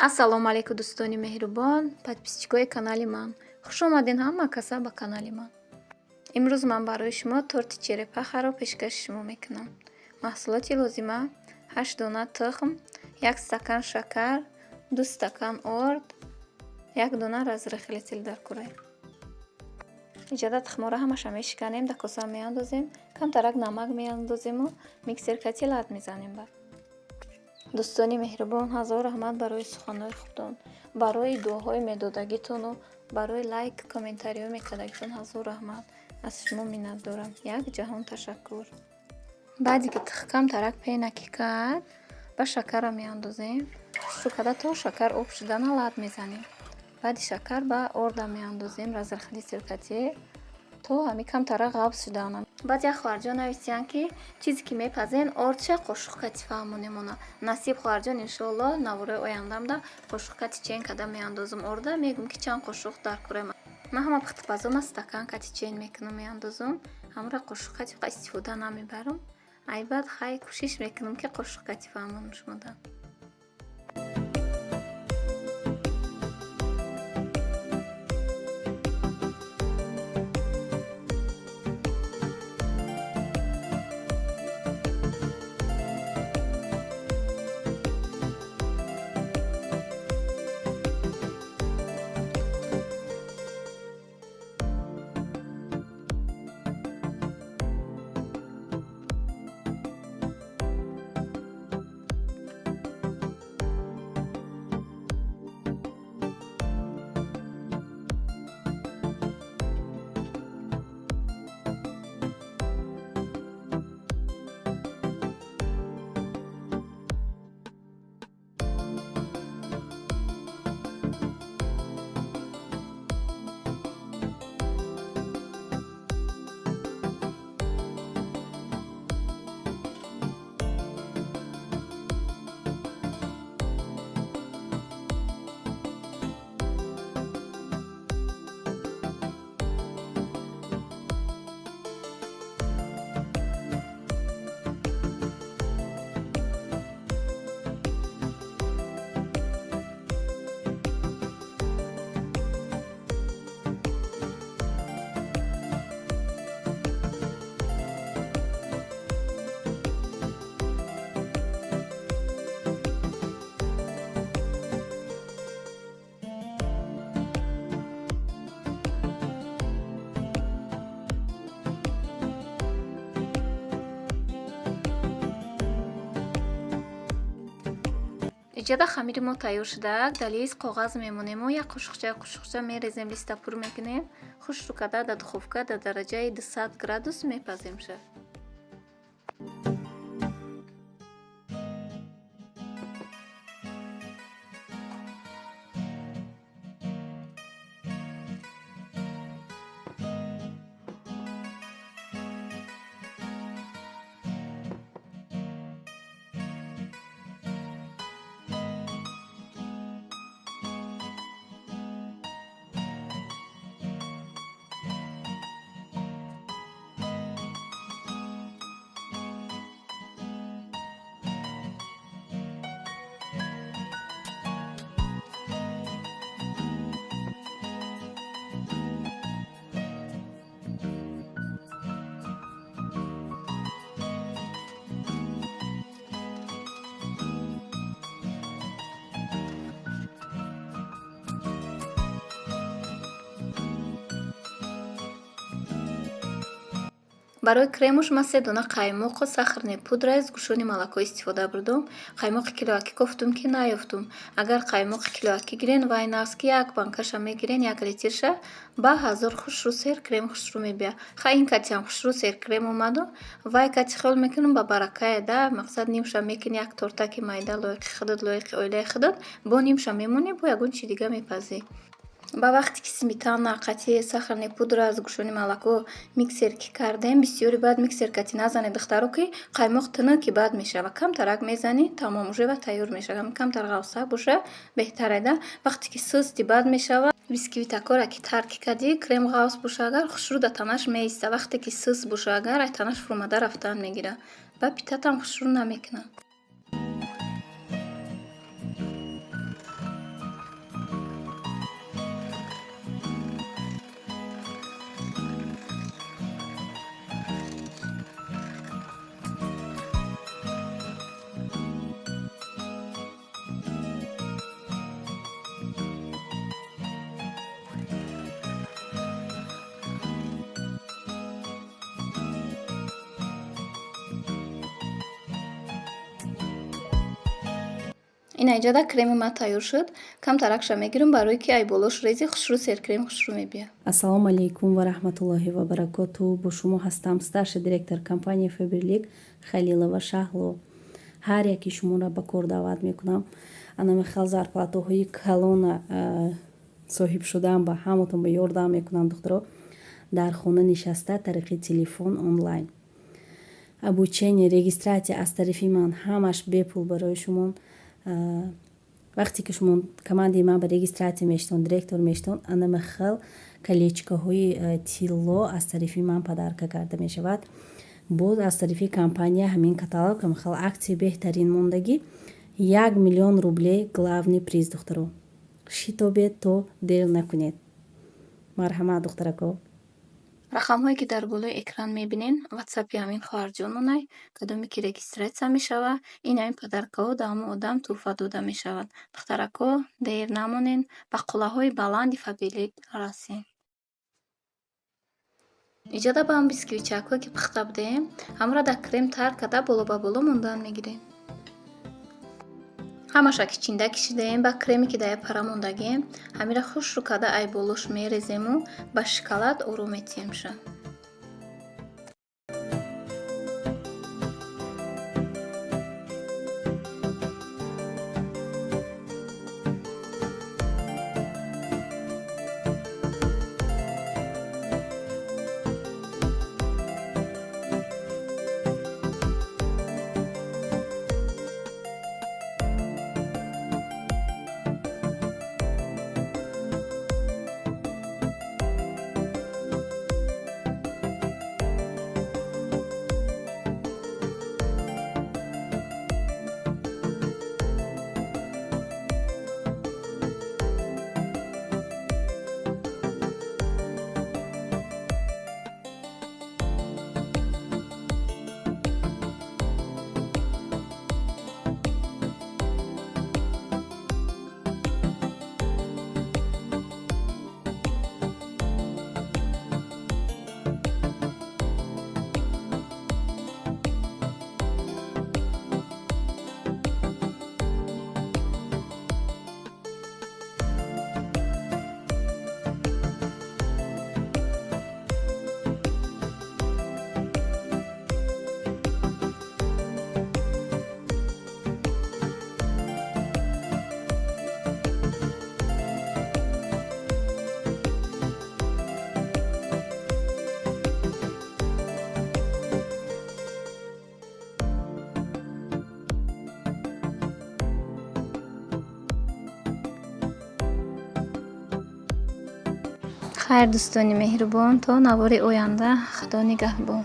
Ассалому алайкум, дӯстони меҳрубон, подписчикои канали ман. Хуш омадед ҳама каса ба канали ман. Имрӯз ман барои шумо торти черепахаро пешкаши шумо мекунам. Маҳсулоти лозима: 8 дона тухм, 1 стакан шакар, 2 стакан орд, 1 дона разрыхлитель дар курай. Иҷода тухмҳоро ҳамаша мешиканем, дар коса меандозем, камтарак намак меандозему миксер кати лат мезанем. Баъд, дӯстони меҳрубон, ҳазор раҳмат барои суханҳои хубтон, барои дуоҳои медодагитону барои лайк, комментариҳо мекардагитон. Ҳазор раҳмат, аз шумо миннатдорам. Як ҷаҳон ташаккур. Баъде ки тухм камтарак пена ки кард, ба шакарро меандозем. Хушрӯ карда то шакар об шудана лат мезанем. Баъди шакар ба орда меандозем, разрыхлитель кати, то ҳами камтарак ғафз шудана. Баъд як хоҳарҷон нависиянд, ки чизе ки мепазен, ордша қошуқ кати фаҳмонемона. Насиб, хоҳарҷон, иншоаллоҳ, навораи ояндамда қошуқ кати чен карда меандозам орда, мегӯм, ки чанд қошуқ дар курем. Ман ҳама пухтупазома стакан кати чен мекунам, меандозам, ҳамра қошуқ кати истифода намебарам. Ай баъд хай кӯшиш мекунам, ки қошуқ кати фаҳмонам шумода. Иҷода хамири мо тайёр шудак. Дар лист коғаз мемонему, як қошуқча қошуқча мерезем, листа пур мекунем. Хушрӯ карда дар духовка дар дараҷаи 200 градус мепаземша. Барои кремуш ман се дона қаймоқу сахарный пудра, сгущённый молоко истифода бурдум. Қаймоқи килоакӣ кофтум, ки наёфтум. Агар қаймоқи килоакӣ гирен, вай нағз, ки як банкаша мегирен, як литрша, ба ҳазор хушрӯ сер крем хушрӯ мебия. Хай, ин катиам хушрӯ сер крем омаду, вай кати хиёл мекунам, ба баракае да. Мақсад, нимша мекунӣ, як тортаки майда лоиқи худат, лоиқи оилаи худат, бо нимша мемонӣ, бо ягон чи дига мепазӣ. Ба вақте ки сметана қати сахарный пудра, сгущённый молоко миксер ки кардем, бисёри баъд миксер кати назанед, духтаро, ки қаймоқ тунуки бад мешава. Камтарак мезанӣ, тамом, уже ва тайёр мешава. Камтар ғафса боша, беҳтаре да. Вақте ки сусти бад мешава, бисквитакора ки тарки кардӣ, крем ғафз боша агар, хушрӯ да танаш меиста. Вақте ки сус боша агар, ай танаш фуромада рафтан мегира ва питатам хушрӯ намекунад. Ина иҷода креми ман тайёр шуд. Камтаракша мегирам, барое ки ай болош рези хушрӯ серкрем хушрӯ мебиёд. Ассалому алайкум ва раҳматуллоҳи ва баракоту. Бо шумо ҳастам старший директор компанияи Фаберлик Халилова Шаҳло. Ҳар яки шуморо ба кор даъват мекунам. Анами хел зарплатаҳои калона соҳиб шудан ба ҳаматон ба ёрдам мекунам, духтаро. Дар хона нишаста, тариқи телефон, онлайн обучение, регистрация аз тарафи ман ҳамаш бепул барои шумо. Вақте ки шумо командаи ман ба регистрация мешитон, директор мешитон, анама хел колечкаҳои тилло аз тарафи ман подарка карда мешавад. Боз аз тарафи компания ҳамин каталог, ҳамихел аксияи беҳтарин мондагӣ, 1 миллион рублей главный приз. Духтаро, шитобед, то дер накунед. Марҳамат, духтарако. Рақамҳое, ки дар болои экран мебинен, ватсапи ҳамин хоҳарҷононай. Кадоме ки регистрация мешава, ин ҳамин подаркаҳо да ҳамон одам тӯҳфа дода мешавад. Духтарако, дер намонен, ба қуллаҳои баланди Фаберлик расен. Иҷода ба ҳам бисквитчакҳое, ки пухта будем, ҳамаро дар крем тар карда, боло ба боло мондан мегирем. Ҳамаша ки чинда кишидаем, ба креме, ки дар як пара мондагем, ҳамира хушрӯ карда ай болош мерезему ба шоколад оро метиҳемша. Хайр, дӯстони меҳрубон, то навори оянда, Худо нигаҳбон.